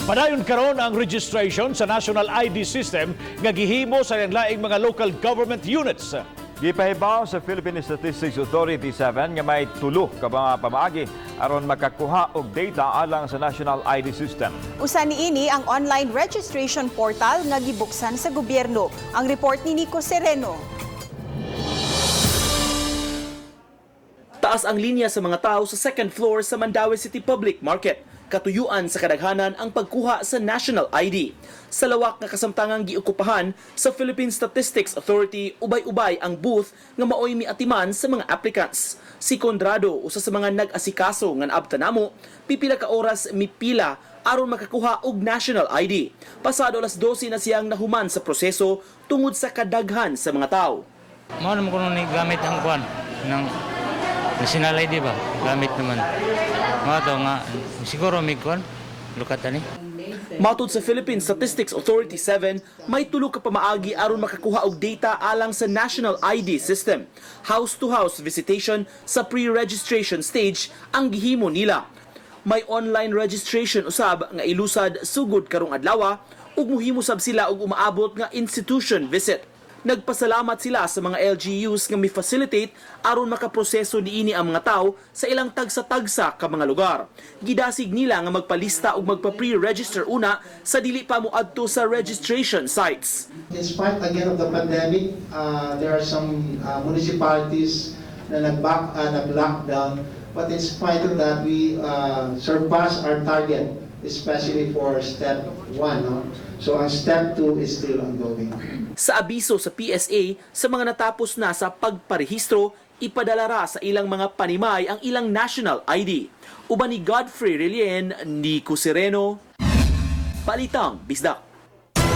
Padayon karon ang registration sa National ID System nga gihimo sa laing mga local government units. Gipahibaw sa Philippine Statistics Authority 7 nga may tulo ka mga pamaagi aron makakuha og data alang sa National ID System. Usa niini ang online registration portal nga gibuksan sa gobyerno. Ang report ni Nico Sereno. Taas ang linya sa mga tao sa second floor sa Mandaue City Public Market. Katuyuan sa kadaghanan ang pagkuha sa national ID. Sa lawak nga kasamtangang giukupahan sa Philippine Statistics Authority, ubay-ubay ang booth nga maoy miatiman sa mga applicants. Si Conrado, usa sa mga nag-asikaso nga naabta namo, pipila ka oras mipila aron makakuha og national ID. Pasado alas 12 na siyang nahuman sa proseso tungod sa kadaghan sa mga tao. Mao naman kuno ni gamit ang kwan ng national ID ba? Gamit naman. Mao to nga siguro mig kwan lukatan ni. Matod sa Philippine Statistics Authority 7, may tulo ka pamaagi aron makakuha og data alang sa National ID System. House-to-house visitation sa pre-registration stage ang gihimo nila. May online registration usab nga ilusad sugod karong adlaw ug muhimo sab sila og umaabot nga institution visit. Nagpasalamat sila sa mga LGUs nga mi-facilitate aron makaproseso niini ang mga tao sa ilang tagsa-tagsa ka mga lugar. Gidasig nila nga magpalista ug magpa-pre-register una sa dili pa moadto sa registration sites. In spite again of the pandemic, there are some municipalities na nag-lockdown. But in spite of that, we surpassed our target, especially for step 1. No? So ang step 2 is still ongoing. Sa abiso sa PSA, sa mga natapos na sa pagparehistro, ipadala ra sa ilang mga panimay ang ilang national ID. Uban ni Godfrey Relien, Nico Sereno, Balitang Bisdak.